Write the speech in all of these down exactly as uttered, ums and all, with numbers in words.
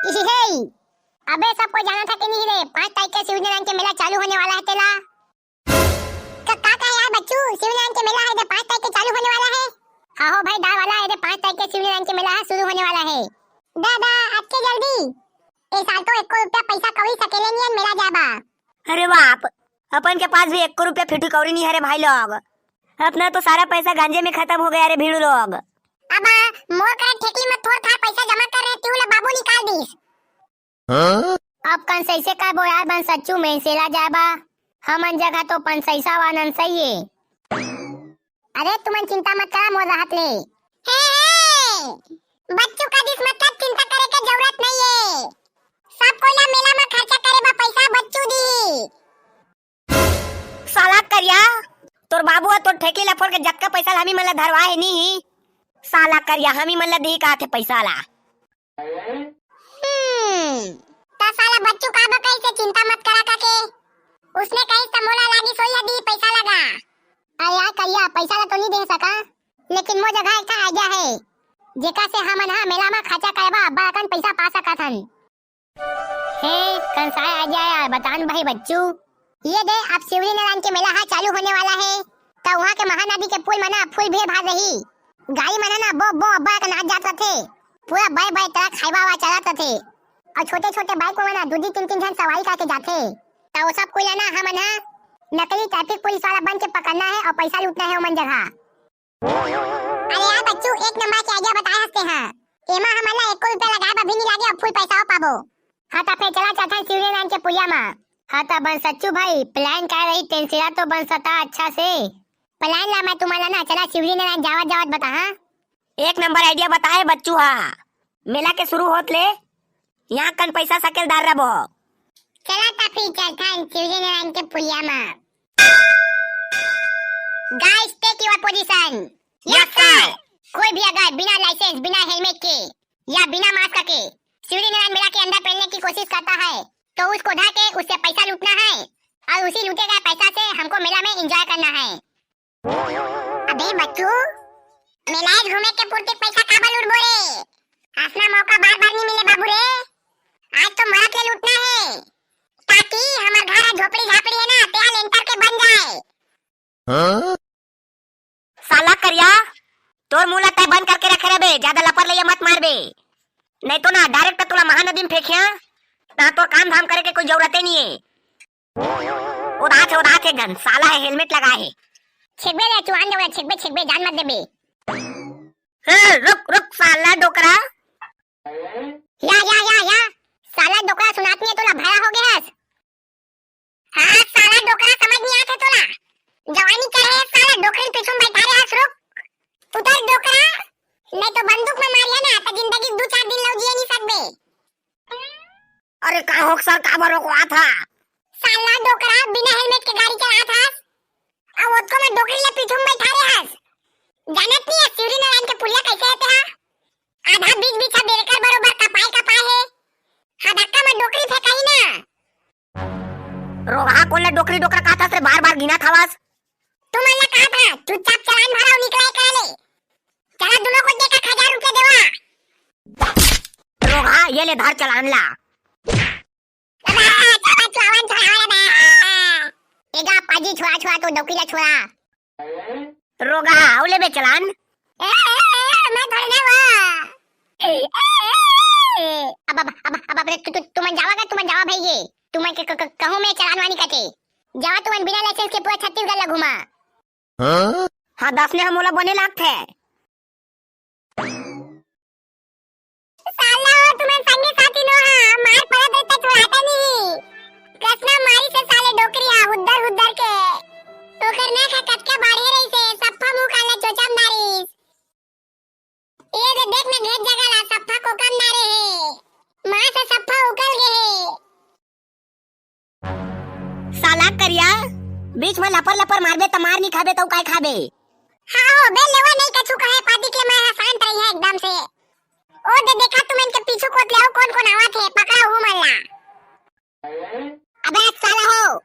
इही हे। अबे सब कोई जानत हे कि नहीं रे, पाँच तारीख के शिवरीनारायण के मेला चालू होने वाला हे तेला। का, का कहे यार बच्चू, शिवरीनारायण के मेला हे दे पाँच तारीख के चालू होने वाला हे। हाँ हो भाई, दार वाला हे दे पाँच तारीख के शिवरीनारायण के मेला हे, शुरू होने वाला हे। दादा, आज के जल्दी। ए साल तो एको रुपया पैसा कौड़ी सकेले नहीं हे मेला जाबा। अरे बाप, अपन के पास भी एको रुपया फिटू कौड़ी नहीं हे रे भाई लोग। अपना तो सारा पैसा गांजे में खत्म हो गया रे भीड़ू लोग। अब मोर करा ठेकली में थोर थार पैसा जमा कर रहे, तिहू ला बाबू निकाल दिस। हाँ? अब कन सैसे करबो यार बन सच्चू में सेला जाबा। हमन जगह तो पन सैसा वानन सही हे। अरे तुमन चिंता मत करा मोर रहत ले। हे, हे, बच्चू का दिस मतलब चिंता करे के जरूरत नहीं हे। सब कोई ला मेला में खर्चा करे बा पैसा बच्चू दी। साला करिया, तोर बाबू ह तोर ठेकी ला फोड़ के जतका पैसा ला हमी मन ला धरवाए हे नी, साला करिया हमी मन ला दिही काथे पैसा ला। हम्म, त साला बच्चू का बा कहिसे चिंता मत करा काके। उसने कहिस त मोला लागिस होही ह दिही पैसा लगा। अरे यार करिया, पैसा ला तो नहीं दे सका, लेकिन मोर जगह एक ठा idea हे, जेकर से हमन ह मेला म खर्चा करे बर अब्बड़ अकन पैसा पा सकत हन। हे, कंसाय आ जाए यार, बतान भाई बच्चू। ये दे, अब शिवरीनारायण के मेला ह चालू होने वाला हे, त उहाँ के महानदी के पुल म ना full भीड़ भाड़ रही। गाड़ी मन ह ना बो बो अब्बड़ के नाच जात रथे, पूरा बड़े बड़े truck highway वाला चलत रथे, अउ छोटे छोटे bike मन ह दू दू तीन तीन झन सवारी करके जाथे। त वो सब कोई ला ना हमन ह नकली traffic पुलिस वाला बन के पकड़ना हे अउ पैसा लूटना हे ओमन जगह। अरे यार बच्चू, एक नंबर के idea बताए हस तेहा। एमा हमन ला एको रुपया लगाए बर भी नहीं लागे अउ full पैसा पाबो। हाँ त फेर चला चलथन शिवरीनारायण के पुलिया म। हाँ त बन सच्चू भाई, plan काय रही तेन सेला तो बन सता अच्छा से। Plan ला मैं तुमन ला ना चला शिवरीनारायण जावत जावत बताहा। एक नंबर idea बताए बच्चू हा। मेला के शुरू होत ले यहाँ कन पैसा सकेलदार रबो। चला त फिर चलथन शिवरीनारायण के पुलिया म। Guys, take your position. Yes, sir. कोई भी अगर बिना license, बिना helmet के या बिना mask के शिवरीनारायण मेला के अंदर पहनने की कोशिश करता है, तो उसको धर के उससे पैसा लूटना है और उसी लूटे गए पैसा से हमको मेला में enjoy करना है। अबे बच्चू, मेला घूमे के पूर्ति पैसा काबर लूटबो रे? असना मौका बार बार नहीं मिले बाबू रे। आज तो मरत ले लूटना है, ताकि हमर घर झोपड़ी झापड़ी है ना, तेहा लेंटर के बन जाए। हाँ? साला करिया, तोर मुंह ला तय बंद करके रखे रहे बे, ज्यादा लपर लैया मत मार बे, नहीं तो ना direct तोला महानदी में फेंकिया, ना तोर काम धाम करे के कोई जरूरत ही नहीं है। उदास है, उदास है जन, साला है helmet लगा है। छेकबे रे चुहान डोकरा, छेकबे, छेकबे, जान मत देबे। ए, रुक, रुक, साला डोकरा। या, या, या, या, साला डोकरा सुनात नहीं है तोला, भैरा हो गया हस। हाँ, साला डोकरा समझ नहीं आते तोला। जवानी करे है, साला डोकरी पीछू में बैठा रहे हस, रुक। उतर डोकरा, नहीं तो बंदूक में मारिया ना, तो जिंदगी दो चार दिन लव जिए नहीं सकबे। अरे का होक सर, काबर रोकवाथा? साला डोकरा बिना helmet के गाड़ी चलात हस। अब ओतको में डोकरी ले पीछू में बैठा रहे हस। जानत नहीं है शिवरीनारायण के पुलिया कैसे हे तेहा? आधा बीच बीच ह बेरेकर बरोबर कपाए कपाए हे। हदक्का में डोकरी फेंकाई ना। रोगहा कोन ले डोकरी डोकरा कहत हस रे, बार बार गिनत हवस। तुमन ला कहा था, चुपचाप चालान भरा अउ निकला करा ले। चला दोनों को एक एक हजार रुपया देवा। रोगहा, ये ले धर चालान ला। अबे, चला चालान चढ़ावा रे बे। ए जा पाजी छोड़ा छोड़ा तो डोकरी ला छोड़ा। रोगहा, अउ ले बे चालान। ए, ए, ए, मैं थोड़ी ना वो। ए, ए, ए, ए। अब, अब, अब, अब, अब, तु, तु, तुमन जावा का, तुमन जावा भाई ये। तुमन के क-, क-, कहूँ मैं चालान वानी कटे। जावा तुमन बिना license के पूरा छत्तीसगढ़ ला घुमा। हाँ? हाँ, दस ने हमोला बने लागथे। साला हो तुमन संगी साथी नो हा, मार पड़त रही त छोड़ाता नहीं। कसना मारी से साले डोकरी हा, हुद्दर हुद्दर के। ओकर नाक हा कतका बाढ़े रही से, सप्पा मुंह काला चोचम नारिस। ये दे देख ना घेत जगह ला, सप्पा कोकम नारे हे। मां से सप्पा उकल गे हे। साला करिया, बीच में लपर लपर मारबे त मार नहीं खाबे त काय खाबे? हाँ हो बे, लेवा नहीं कछु कहे पाती के मैं हा शांत रही है एकदम से। ओ दे देखा तुमन के पीछू कोत ले हो कौन कौन आवत हे, पकड़ा हूँ मन ला। अबे साला हो,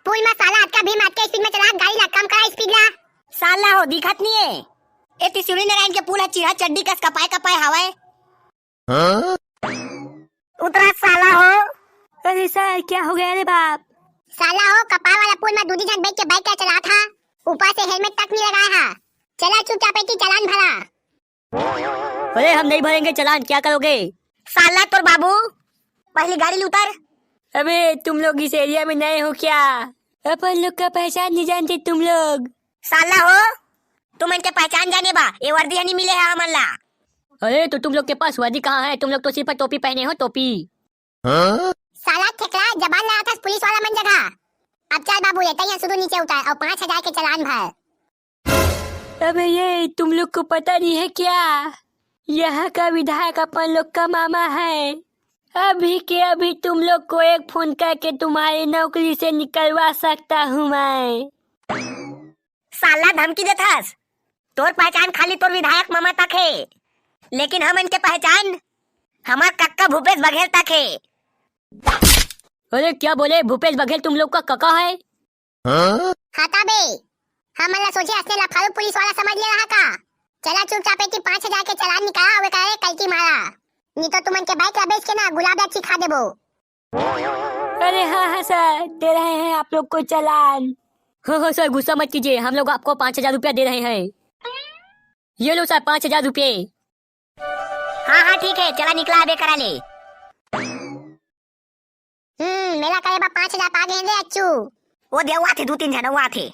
पुल में साला अतका भीम अतका speed में चला गाड़ी ला, कम करा speed ला। साला हो दिखत नहीं है, ए ती शिवरीनारायण के पुल ह चिरहा चड्डी कस कपाए कपाए हवय। हाँ? उ त सर, क्या हो गया रे बाप? साला हो, कपार वाला पुल में दूधी झन बैठ के बाइक का चला था, ऊपर से हेलमेट तक नहीं लगाया है। चला चुपचाप एती चालान भरा। अरे, हम नहीं भरेंगे चालान, क्या करोगे? साला तोर बाबू, पहली गाड़ी ले उतर। अबे, तुम लोग इस एरिया में नए हो क्या? अपन लोग का पहचान नहीं जानते तुम लोग। साला हो, तुमन के पहचान जाने बा, ये वर्दी ह नहीं मिले है हमन ला। अरे, तो तुम लोग के पास वर्दी कहाँ है? तुम लोग तो सिर्फ टोपी पहने हो, टोपी। साला ठेकला, जबान लड़ाथस पुलिस वाला मन जगह। अब चल बाबू, ये तैयार सुधू नीचे उतार और पाँच हजार के चालान भर। अबे ये, तुम लोग को पता नहीं है क्या? यहाँ का विधायक अपन लोग का मामा है। अभी के अभी तुम लोग को एक फोन करके तुम्हारी नौकरी से निकलवा सकता हूँ मैं। साला धमकी देथस? तोर पहचान खाली तोर विधायक मामा तक है, लेकिन हमन के पहचान हमार कक्का भूपेश बघेल तक है। अरे क्या बोले, भूपेश बघेल तुम लोग का कका है? हाँ? हाँ ता बे, हमन ला सोचे असने लाफारू पुलिस वाला समझ ले रहा का? चला चुपचाप एती पाँच हजार के चालान निकाला, अबे करे कल्टी मारा, नहीं तो तुमन के बाइक ला बेच के ना गुलाब ला चिखा देबो। अरे हाँ हाँ सर, दे रहे हैं आप लोग को चालान। हो हो सर, गुस्सा मत कीजिए, हम लोग आपको पाँच हजार रुपया दे रहे हैं। ये लो सर, पाँच हजार रुपये। हाँ हाँ ठीक है, चला निकला अबे करा ले। हम्म, मेला करे बा पाँच हजार पा गए रे अच्छू। वो दे, वो आथे, दू तीन झन वो आथे।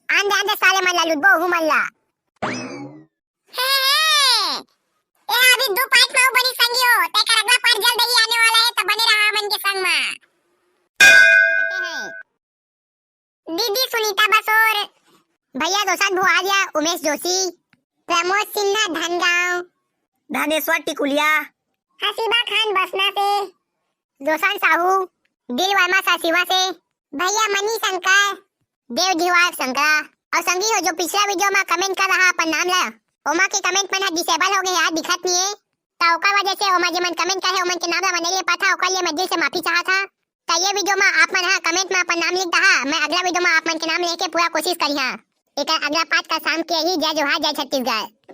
आन दे, आन दे, साले मन ला लुटबो, हूँ मन ला। हे, हे। ये अभी दू पार्ट में बनी संगी हो, तेकर अगला पार्ट जल्द ही आने वाला है, तो बने रहा मन के संग में। दीदी सुनीता बसोर, भैया रोशन भुआरिया, उमेश जोशी, प्रमोद सिन्हा धनगांव, धनेश्वर टिकुलिया, हसीबा खान बसना से, रोशन साहू, दिल वर्मा सासिवा से, भैया मनी शंकर, देव दीवार शंकरा, और संगी हो जो पिछला वीडियो में कमेंट कर रहा अपन नाम ला, ओमा के कमेंट मन ह डिसेबल हो गए यार, दिखत नहीं है, तो ओकर वजह से ओमा जेमन कमेंट करे ओमन के नाम ला मैं नहीं ले पाथा, ओकर लिए मैं दिल से माफी चाहत हा। त ये वीडियो में आप मन हा कमेंट में अपन नाम लिख दहा, मैं अगला वीडियो में आप मन के नाम लेके पूरा कोशिश करिहा। एकर अगला पार्ट का शाम के ही। जय जोहार, जय छत्तीसगढ़।